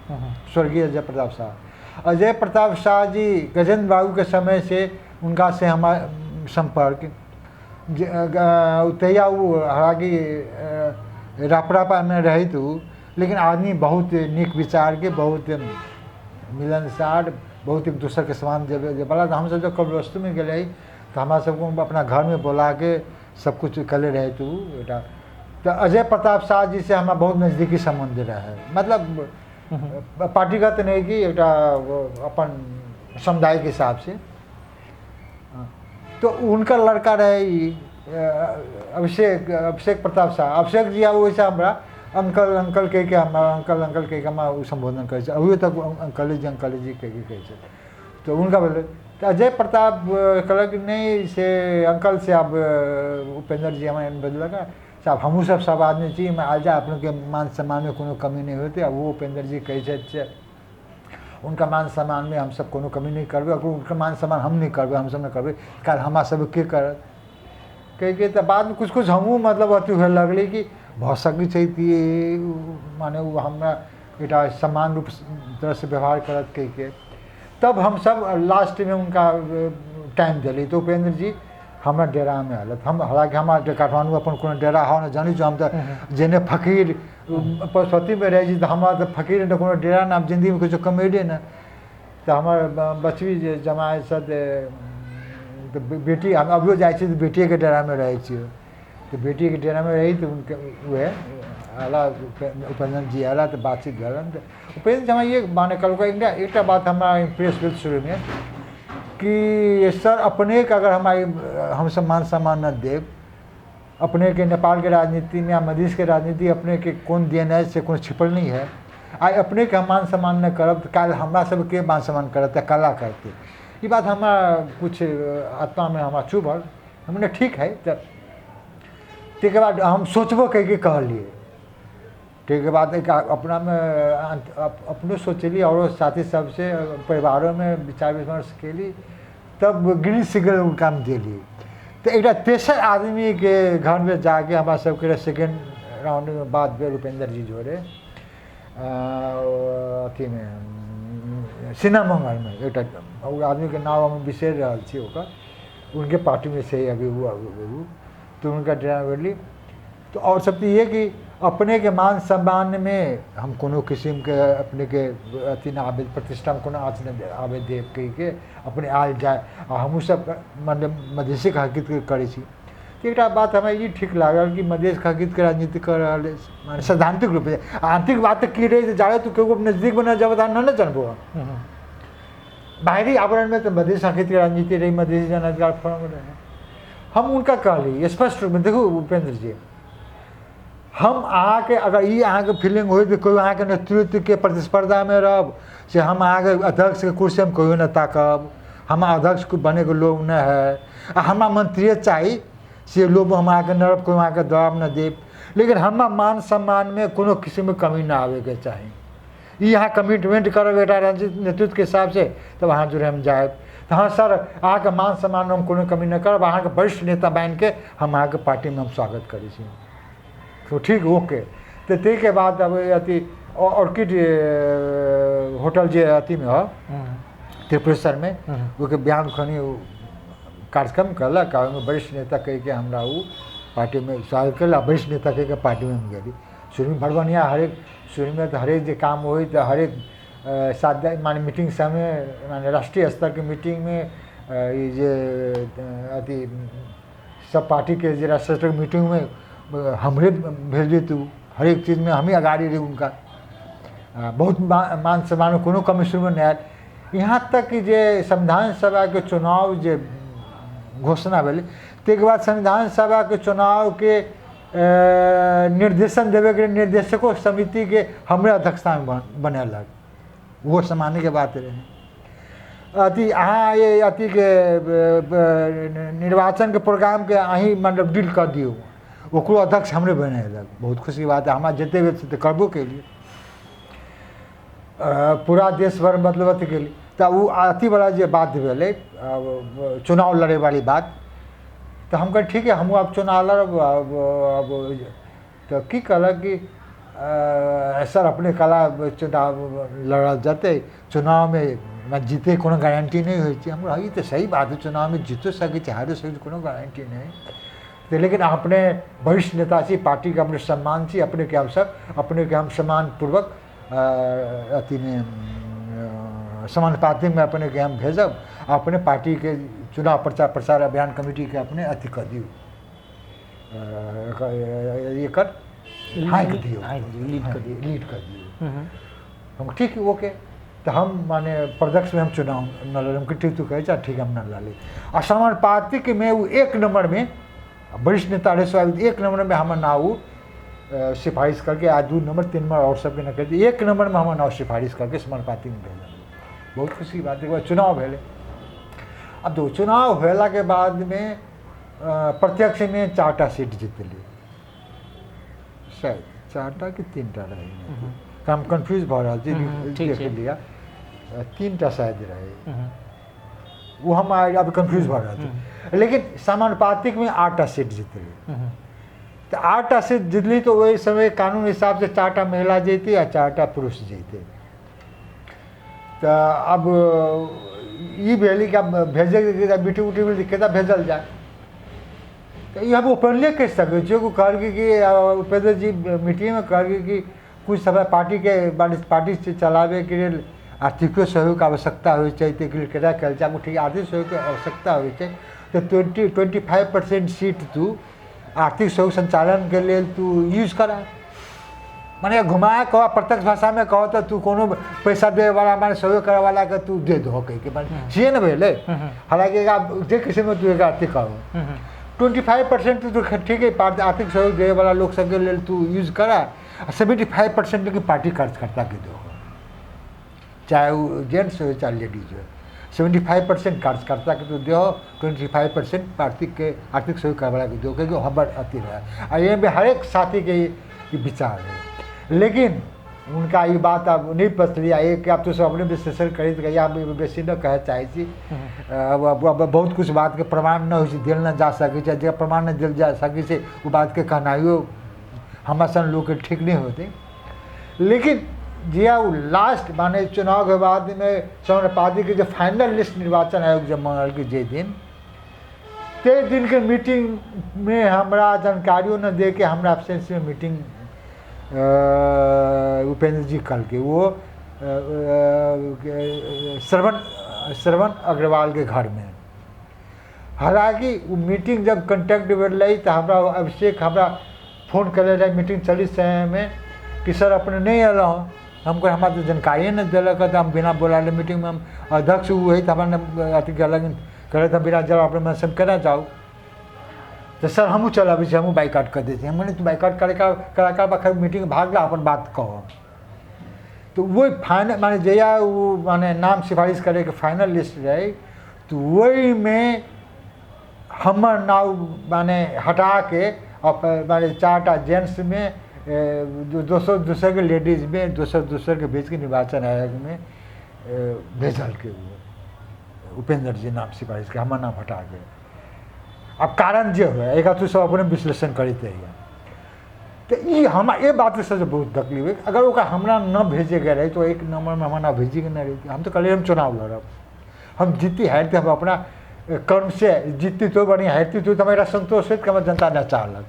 स्वर्गीय अजय प्रताप शाह। अजय प्रताप शाह जी गजेंद्र बाबू के समय से उनका से हमारा संपर्क तहिया ओ हालाँकि रापरापा में रहैत उ, लेकिन आदमी बहुत नीक विचार के, बहुत मिलनसार, बहुत एक दोसर के समान देवे वाला। तऽ हमसब जब कपिलवस्तु में गेल रही तऽ हमरा सबके अपना घर में बोला के सब कुछ कले रहे उ एकटा। तऽ अजय प्रताप शाह जी से हमरा बहुत नजदीकी सम्बन्ध रहे, मतलब पार्टीगत नहीं कि एकटा अपन समुदाय के हिसाब से। तो उनका लड़का रहे ई अभिषेक प्रताप शाह। अभिषेक जी आब ओहिसँ हमरा अंकल अंकल कहि के, हमरा अंकल अंकल कहि के हमरा ओ सम्बोधन करै छै, अभियो तक अंकले जी अंकले जी कहि के कहै छै। तऽ हुनका भेलै तऽ अजय प्रताप कहलक नहि से अंकल से आब उपेंद्र जी हमरा बजलक हँ से आब हमहूँ सब सब आदमी छी, एहिमे आयल जाय, अपनेके मान सम्मानमे कोनो कमी नहि होतै। आ ओ उपेंद्र जी कहै छथि से हुनका मान सम्मानमे हमसब कोनो कमी नहि करबै, हुनका मान सम्मान हम नहि करबै, हमसब नहि करबै, काल्हि हमरा सबके के करत कहिके। तऽ बादमे किछु किछु हमहूँ मतलब अथी हुए लगलै कि भऽ सकै छै कि माने ओ हमरा एकटा समान रूप तरहसँ व्यवहार करत कहिके। तब हमसब लास्टमे हुनका टाइम देली तऽ उपेंद्र जी हमरा डेरामे आयल। हम हालाँकि हमरा काठमाण्डू अपन कोनो डेरा हौ नहि, जानै छौ हम तऽ जेने फकीर पशुपतिमे रहै छी, तऽ हमरा तऽ फकीर नहि कोनो डेरा नहि, हम जिन्दगीमे किछो कमेलियै नहि। तऽ हमर बचबी जे जमाय छथि तऽ बेटी, हम अभियो जाइ छी तऽ बेटिएके डेरामे रहै छियै, तऽ बेटीके डेरामे रही तऽ हुनके उएह अयला उपेन्द्र जी अयला तऽ बातचीत भेलनि। तऽ उपेन्द्र जी हमरा ई माने कहलकै एकटा बात हमरा इम्प्रेस भेल शुरूमे कि सर अपनेके अगर हम आइ हमसब मान सम्मान नहि देब, अपनेके नेपालके राजनीतिमे आ मधेशके राजनीति अपनेके कोन देन है से कोनो छिपल नहि है, आइ अपनेके हम मान सम्मान नहि करब तऽ काल्हि हमरा सबके मान सम्मान करत तऽ कला करतै। ई बात हमरा किछु आत्मामे हमरा चुभल। हम कहलियै ठीक है। तऽ ताहिके बाद हम सोचबो कहिके कहलियै। ताहिके बाद एक अपनामे अपनो सोचली आओरो साथी सबसँ परिवारोमे विचार विमर्श कयली, तब ग्रीन सिग्नल हुनका हम देली। तऽ एकटा तेसर आदमीके घरमे जाके हमरा सबके सेकेंड राउंडमे बात भेल उपेंद्र जी जोरे अथीमे सिनेमाघरमे एकटा ओ आदमीके नाम हम बिसरि रहल छी ओकर, उनके पार्टीमे से अभी ओ तऽ हुनका डेरा गेली। तऽ आओर सब तऽ इहे कि अपनेके मान सम्मानमे हम कोनो किसिमके अपनेके अथी नहि आबै, प्रतिष्ठामे कोनो आँच नहि आबै देब कहिके अपने आयल जाय। आ हमहूँ सब मतलब मधेशीके हकीकत करै छी। तऽ एकटा बात हमरा ई ठीक लागल कि मधेशके हकीकतके राजनीति कऽ रहल अछि माने सैद्धान्तिक रूपे। आंतरिक बात तऽ की रहै जे जाबे तू केओ नजदीकमे नहि जेबह तहन नहि ने जानबो। बाहरी आवरणमे तऽ मधेश हकीकतके राजनीति रहै, मधेश जन अधिकार फोरम रहै। हम हुनका कहली स्पष्ट रूपमे, देखू उपेंद्र जी, हम अहाँके अगर ई अहाँके फीलिंग होय जे कोइ अहाँके नेतृत्वके प्रतिस्पर्धामे रहब, से हम अहाँके अध्यक्षके कुर्सी हम कहियो नहि ताकब, हमरा अध्यक्ष बनैके लोभ नहि है, आ हमरा मंत्रिए चाही से लोभ हम अहाँके नहि रहब, कोइ अहाँके दबाव नहि देब, लेकिन हमरा मान सम्मानमे कोनो किसिमके कमी नहि आबैके चाही। ई अहाँ कमिटमेंट करब एकटा राजनीतिक नेतृत्वके हिसाबसँ, तब अहाँ जुड़े हम जायब। तऽ हँ सर, अहाँके मान सम्मानमे हम कोनो कमी नहि करब, अहाँके वरिष्ठ नेता बनिके हम अहाँके पार्टीमे हम स्वागत करै छी। तो ठीक, ओके। तऽ ताहिके बाद अब अथी ऑर्किड होटल जे अथीमे है त्रिपुरेश्वरमे, ओहिके बिहान खनी ओ कार्यक्रम कयलक आ ओहिमे वरिष्ठ नेता कहिके हमरा ओ पार्टीमे स्वागत कयलक आ वरिष्ठ नेता कहिके पार्टीमे हम गेली। शुरूमे बड़ बढ़िआँ, हरेक शुरूमे तऽ हरेक जे काम होइ तऽ हरेक सात माने मीटिंग सबमे, माने राष्ट्रीय स्तरके मीटिंगमे ई जे अथी सब पार्टीके जे राष्ट्रीय स्तरके मीटिंगमे हमरे भेज दैतु, हरेक चीजमे हमही अगाड़ी रही हुनका। बहुत मान सम्मानमे कोनो कमी शुरूमे नहि आयल। यहाँ तक कि जे संविधान सभाके चुनाव जे घोषणा भेलै ताहिके बाद संविधान सभाके चुनावके निर्देशन देबैके निर्देशको समितिके हमरे अध्यक्षतामे बनेलक, ओहो सम्मानके बात रहै। अथी अहाँ ये अथीके निर्वाचनके प्रोग्रामके अहीँ मतलब डील कऽ दियौ, ओकरो अध्यक्ष हमरे बनेलक। बहुत खुशीके बात, हमरा जतेक भेल से तऽ करबो केलियै, पूरा देश भरि मतलब अथी केली। तऽ ओ अथीवला जे बात भेलै चुनाव लड़ैवाली बात, तऽ हम कहलियै ठीक है, हमहूँ आब चुनाव लड़ब। अब तऽ की कहलक कि सर अपने कला चुनाव लड़ल जेतै, चुनावमे जीतैके कोनो गारंटी नहि होइ छै। हम कहलियै ई तऽ सही बात है, चुनावमे जीतो सकै छी हारिओ सकै छी, कोनो गारंटी नहि। तऽ लेकिन अपने वरिष्ठ नेता छी, पार्टीके अपने सम्मान छी, अपनेके हमसब अपनेके हम सम्मानपूर्वक अथीमे समानुपातिकमे अपनेके हम भेजब, अपने पार्टीके चुनाव प्रचार प्रसार अभियान कमिटीके अपने अथी कऽ दियौ, एकर हाँकि दियौ, लीड कऽ दियौ। हम ठीक ओके। तऽ हम माने प्रत्यक्षमे हम चुनाव नहि लड़ब। हम ठीक तू कहै छह ठीक, हम नहि लड़ली। आ समानुपातिकमे ओ एक नम्बरमे वरिष्ठ नेता रहै स्वाभाविक, एक नम्बरमे हमर नाम ओ सिफारिश करके, आ 2 नम्बर 3 नम्बर आओर सबके नहि कहै, 1 नम्बरमे हमर नाम सिफारिश करके समानुपातिकमे भेजल। बहुत खुशीके बात। एक बार चुनाव भेलै। आब देखू चुनाव भेलाके बादमे प्रत्यक्षमे 4टा सीट जीतली, शायद 4टा कि 3टा रहै, हम कन्फ्यूज भऽ रहल छी, देख लिअ, 3टा शायद रहै, ओ हम आब कन्फ्यूज भऽ रहल छी। लेकिन समानुपातिकमे 8टा सीट जीतली। तऽ 8टा सीट जीतली तऽ ओहि समय कानून हिसाबसँ 4टा महिला जैतै आ 4टा पुरुष जैतै। तऽ आब ई भेलै कि आब भेजैके मीटिंग उटिंग भेल केना भेजल जाय, तऽ ई हम ओपनली कहि सकै छी। एगो कहलकै कि उपेंद्र जी मीटिंगमे कहलकै कि कुछ समय पार्टीके माने पार्टी चलाबैके लेल आर्थिको सहयोगके आवश्यकता होइ छै, ताहिके लेल केना कयल जाय। ठीक, आर्थिक सहयोगके आवश्यकता होइ छै तऽ 25% सीट तू आर्थिक सहयोग सञ्चालनके लेल तू यूज करा, माने घुमा कऽ प्रत्यक्ष भाषामे कह तऽ तू कोनो पैसा देबैवला माने सहयोग करैवलाके तू दे दहो कहिके, माने से ने भेलै। हालाँकि एकरा जे किसिममे तू एकरा अथी कहू 25% तू ठीक है आर्थिक सहयोग देबैवला लोक सबके लेल तू यूज करा, आ 75% लेकिन पार्टी कार्यकर्ताके दहो, चाहे ओ जेंट्स हो चाहे लेडीज हो। 75% कार्यकर्ताके तू दहो, 25% पार्टीके आर्थिक सहयोग करैवलाके दहो, कियाकि हमर अथी रहै। आ एहिमे हरेक साथीके ई विचार रहै। लेकिन हुनका ई बात आब नहि पसली। आ एक आब तो सब अपने विश्लेषण करैत रहिए, आब बेसी नहि कहै चाहै छी। बहुत किछु बातके प्रमाण नहि होइ छै, देल नहि जा सकै छै, जे प्रमाण नहि देल जा सकै छै ओ बातके कहनाइयो हमरा सन लोकके ठीक नहि होतै। लेकिन जहिया ओ लास्ट माने चुनावके बादमे समाजवादीके जे फाइनल लिस्ट निर्वाचन आयोग जे मंगलकै जाहि दिन, ताहि दिनके मीटिंगमे हमरा जानकारियो नहि दे के हमरा एब्सेंसमे मीटिंग उपेंद्र जी कहलकै, वो श्रवण श्रवण अग्रवालके घरमे। हालाँकि ओ मीटिंग जब कंटेक्ट भेलै तऽ हमरा अभिषेक हमरा फोन कयने रहै मीटिंग चलै समयमे कि सर अपने नहि अयलहुँ। हम कहलियै हमरा तऽ जानकारिए नहि देलक तऽ हम बिना बोलाएले मीटिंगमे हम अध्यक्ष ओ हइ तऽ हमरा नहि अथी कहलक कहलक तऽ बिना जवाब अपने मनसँ हम केना जाउ। तऽ सर हमहूँ चलि अबै छी, हमहूँ बाइकाट कऽ दै छी। हम कहलियै तू बाइकाट करै काल करै काल एखन मीटिंगमे भाग लए अपन बात कहऽ। तऽ ओहि फाइनल माने जहिया ओ माने नाम सिफारिश करैके फाइनल लिस्ट रहै तऽ ओहिमे हमर नाम माने हटाके माने 4टा जेंट्समे दोसर दोसरके लेडीजमे दोसर दोसरके भेजके निर्वाचन आयोगमे भेजलकै ओ उपेंद्र जी नाम सिफारिशके हमर नाम हटाके। आब कारण जे हुए एकरा तू सब अपने विश्लेषण करैत रहिए। तऽ ई हमरा एहि बातसँ जे बहुत तकलीफ अछि, अगर ओकरा हमरा न भेजैके रहै तऽ एक नम्बरमे हमरा नाम भेजैके नहि रहै। हम तऽ कहलियै हम चुनाव लड़ब, हम जीती हारती हम अपना कर्मसँ जीतती तो बढ़िआँ, हारती तो हमरा एकटा सन्तोष होइत कि हमर जनता नहि चाहलक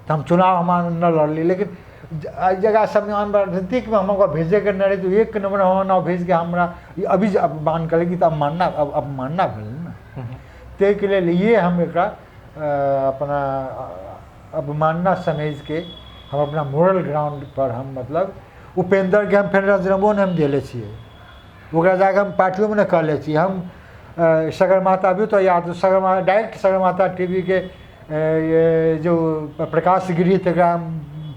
तऽ हम चुनाव हम नहि लड़ली। लेकिन एहि जगह सबमे आन राजनीतिकमे हम ओकरा भेजैके नहि रहै तऽ एक नम्बर हमर नाम भेजके हमरा ई अभी जे अपमान करै तऽ अवमानना अवमानना भेलै ने। ताहिके लेल ये हम एकरा अपना अवमानना समझिके हम अपना मोरल ग्राउंड पर हम मतलब उपेंद्रके हम फेर राजीनामो नहि हम देले छियै, ओकरा जाके हम पार्टियोमे नहि कहले छियै। हम सगरमाथा अभी तो याद Sagarmatha direct Sagarmatha T V के जो प्रकाश गिरी तकरा हम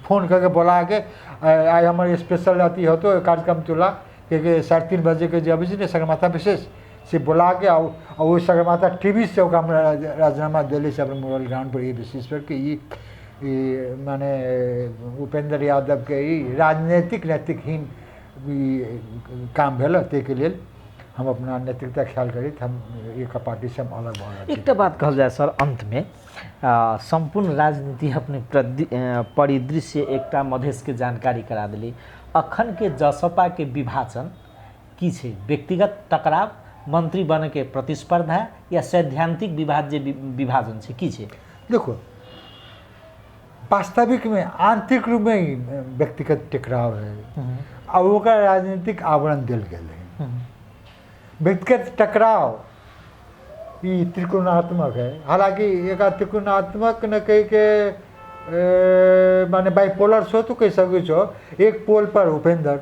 फोन कऽ के बोलाके आइ हमर स्पेशल अथी होतो कार्यक्रम तुला के 3:30 बजेके जे अबै छै ने सगरमाथा विशेष से बोलाके आ ओहि सगरमाथा टी वी से ओकरा हम राजीनामा देले छी अपना मोरल ग्राउंड पर ई बेसिस पर कि ई माने उपेंद्र यादवके ई राजनीतिक नैतिकहीन ई काम भेल, ताहिके लेल हम अपना नैतिकता ख्याल करैत हम एक पार्टीसँ हम अलग भऽ रहल छी। एकटा बात कहल जाय सर अंतमे, सम्पूर्ण राजनीति अपने परिदृश्य एकटा मधेशके जानकारी करा देली। अखन के जसपा के विभाजन की छै? व्यक्तिगत टकराव, मंत्री बने के प्रतिस्पर्धा या सैद्धांतिक विवाद जे विभाजन छै की छै? देखो वास्तविक में आंतरिक रूप में ही व्यक्तिगत टकराव है आ ओकर राजनीतिक आवरण देल गेल है। व्यक्तिगत टकराव ई त्रिकोणात्मक है, हालांकि एक त्रिकोणात्मक न कहि के माने बाइपोलर सेहो तो कहि सकै छो। एक पोल पर उपेंद्र,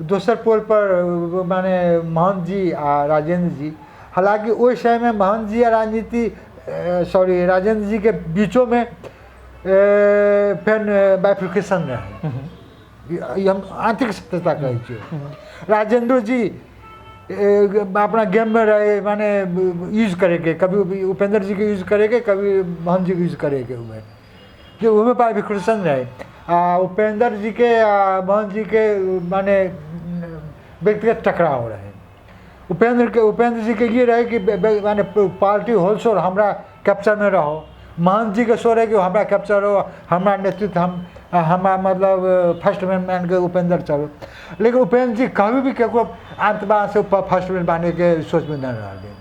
दोसर पोल पर माने महंत जी आ राजेंद्र जी। हालांकि ओहि समय में महंत जी आ राजनीति सॉरी राजेंद्र जी के बीचो में फेर बाइफर्केशन रहे, ई हम आंतरिक सत्यता कहै छियै। राजेंद्र जी अपना गेम में रहे माने यूज करैके, कभी उपेंद्र जी के यूज करैके, कभी महंत जी के यूज करैके, ओहिमे जे ओहिमे बाइफर्केशन रहे। आ उपेंद्र जी के आ महंत जी के माने व्यक्तिगत टकराव रहे। उपेंद्र जी के ये रहे कि माने पार्टी होलसोल हमरा कैप्चर में रहो, महंत जी के सो रहे कि हमरा कैप्चर हो, हमरा नेतृत्व हम हमरा मतलब फर्स्ट मैन मान के उपेंद्र चलो। लेकिन उपेंद्र जी कभी भी ककरो अंतमा से फर्स्ट मैन बने के सोच में न रहे।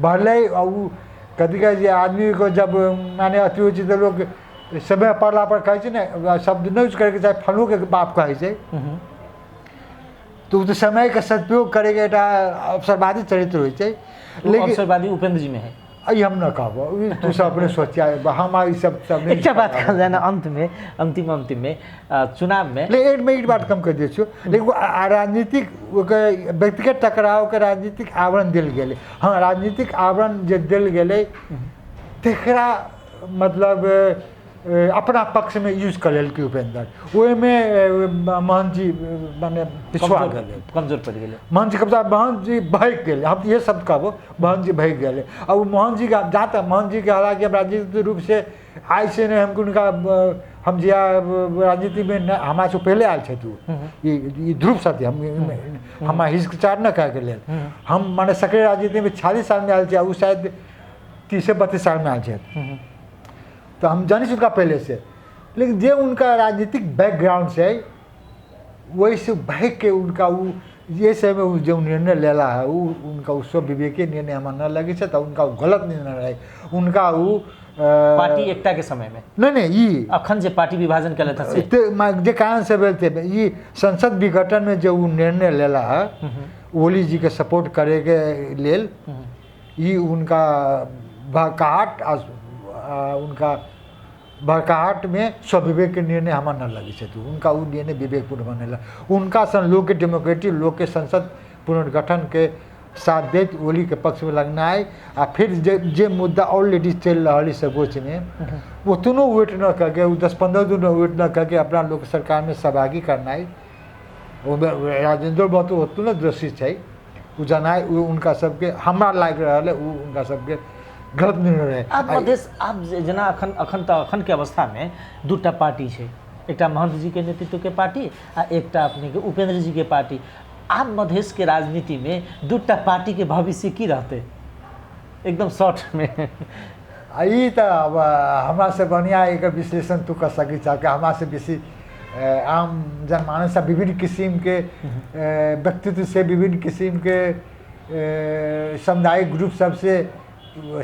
भले उ कथी कहै छै आदमी को जब माने अथी होइ छै तऽ लोक समय पड़ला पर कहै छै ने, शब्द नहि यूज करैके चाही, फल्लोके बाप कहै छै। तऽ ओ तऽ समयके सदुपयोग करैके एकटा अवसरवादी चरित्र होइ छै। लेकिन अवसरवादी उपेंद्र जी में है ई हम न कहबो, तू सब अपने सोचिया, हम ई सब सब नहीं। एकटा बात कहल जाय ने अंत में, अंतिम अंतिम में चुनाव में लेकिन एक बात कम कहि दै छियौ, लेकिन राजनीतिक ओकर व्यक्तिगत टकरावके राजनीतिक आवरण देल गेलै। हँ, राजनीतिक आवरण जे देल गेलै तकरा मतलब अपना पक्षमे यूज कऽ लेलकै उपेंद्र, ओहिमे महंत जी माने पिछुआ गेलै, कमजोर पड़ि गेलै महंत जी। कब्जा महंत जी भागि गेलै, हम इहे शब्द कहबो, महंत जी भागि गेलै। आ ओ महंत जी के जाता महंत जी के हालांकि हम राजनीतिक रूप से आइ से नहि हम हुनका हम जे राजनीतिमे हमरा से पहिले आयल छथि ओ, ई ध्रुव सत्य, हम हमरा हिचकिचाहट नहि कहैके लेल, हम माने सक्रिय राजनीतिमे 46 सालमे आयल छी आ ओ शायद 30-32 सालमे आयल छथि, तऽ हम जानै छी हुनका पहिलेसँ। लेकिन जे उनका राजनीतिक बैकग्राउंड छै ओहिसँ भागिके उनका ओ ये समय ओ जो निर्णय लेला है ओ उनका ओ सब विवेकी निर्णय हमरा न लगै छै, तऽ उनका ओ गलत निर्णय रहै। उनका ओ पार्टी एकता के समय में नहीं नहीं, ई अखन जे पार्टी विभाजन केलथि से जे कारण से भेल थे, ई संसद विघटन में जो ओ निर्णय लेला है ओली जी के सपोर्ट करे के लेल, ई उनका भड़काहट आ उनका भड़काहट में स्वविवेक के निर्णय हमरा न लगै छै। उनका ओ निर्णय विवेकपूर्ण बनेला। उनका सन लोक के डेमोक्रेटिक लोक के संसद पुनर्गठन के साथ दैत ओली के पक्ष में लगनाइ, आ फिर जे जे मुद्दा ऑलरेडी चलि रहल है सर्वोच्च में ओतनो वेट न करके, ओ 10-15 दिन वेट न करके अपना लोक सरकार में सहभागी करनाइ, ओहिमे राजेंद्र महतो ओतनो दोषी छै, ओ जनाइ ओ उनका सबके हमरा लागि रहल है ओ उनका सबके गलत निर्णय रहै। आब मधेश आब जेना अखन अखन तऽ अखन के अवस्था में दूटा पार्टी छै, एकटा महंत जी के नेतृत्व के पार्टी आ एकटा अपने के उपेंद्र जी के पार्टी। आब मधेश के राजनीति में दूटा पार्टी के भविष्य की रहतै एकदम शॉर्ट में? आ ई तऽ आब हमरा से बढ़िआँ एकर विश्लेषण तू कऽ सकै छह कि हमरा से बेसी आम जनमानस विभिन्न किसिमके व्यक्तित्व से विभिन्न किसिमके सामुदायिक ग्रुप सबसे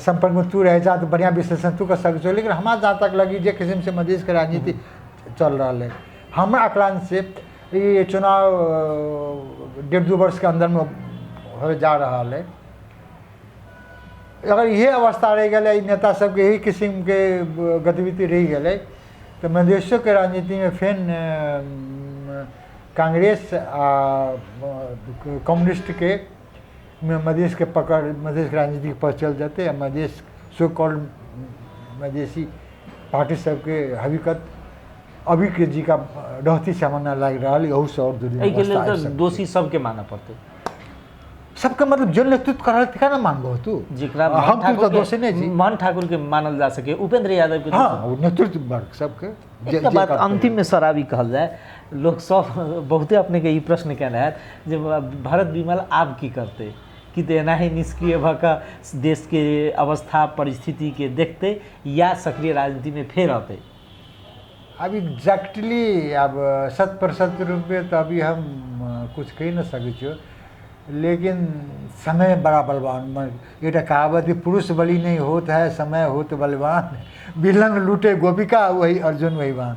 सम्पर्क में तू रह जा तऽ बढ़िआँ विश्लेषण तू कऽ सकै छह। लेकिन हमरा जहाँ तक लगी जे किसिम से मधेशके राजनीति चल रहल है, हमरा आकलन से ई चुनाव 1.5-2 वर्ष के अंदर में हो जा रहा है। अगर इहे अवस्था रहि गेलै, नेता सबके यही किसिमके गतिविधि रहि गेलै तऽ मधेशोके राजनीतिमे फेर कांग्रेस आ कम्युनिस्टके मधेशके पकड़ मधेशके राजनीतिके पर चलि जेतै आ Madhesh so called Madheshi party सबके हकीकत अभीके जी का रहती से हमरा लागि रहल एहूसँ आओर दुर्दिन एहिके लेल अवस्था आबि तऽ सकै छै। दोषी सबके मानऽ पड़तै। सबके मतलब जो नेतृत्व कर रहल तेकरा ने मानबहो तू, जेकरा हम तू तऽ दोषी नहि छी। मोहन ठाकुर के मानल जा सके, उपेंद्र यादव के। हाँ, ओ नेतृत्व वर्ग सबके एकटा बात अंतिम में सर आबी कहल जाय, लोक सब बहुते अपने के ई प्रश्न केने हैत जे भरत विमल आब की करतै, कि तऽ एनाही निष्क्रिय भऽ कऽ देश के अवस्था परिस्थिति के देखतै या सक्रिय राजनीति में फेर अतै? अब एग्जैक्टली अब 100% रूपमे तऽ अभी हम कुछ कहि नहि सकै छियौ, लेकिन समय बड़ा बलवान। एकटा कहावत है, पुरुष बलि नहीं होत है समय होत बलवान, बिलंग लूटे गोपिका वही अर्जुन वही वान।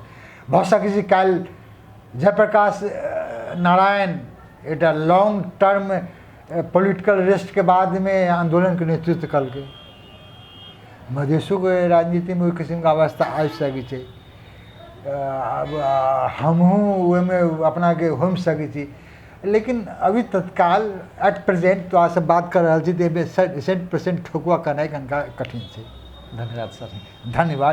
भऽ सकै छै काल्हि जयप्रकाश नारायण एकटा लॉन्ग टर्म पोलिटिकल रेस्टके बादमे आन्दोलनके नेतृत्व कलकै। मधेशोके राजनीतिमे ओहि किसिमके अवस्था आबि सकै छै। आब हमहूँ ओहिमे अपनाके होमि सकै छी, लेकिन अभी तत्काल एट प्रेजेंट तोरासँ बात कऽ रहल छी तऽ एहिमे 100% ठोकुआ केनाइ कनिका कठिन छै। धन्यवाद सर। धन्यवाद।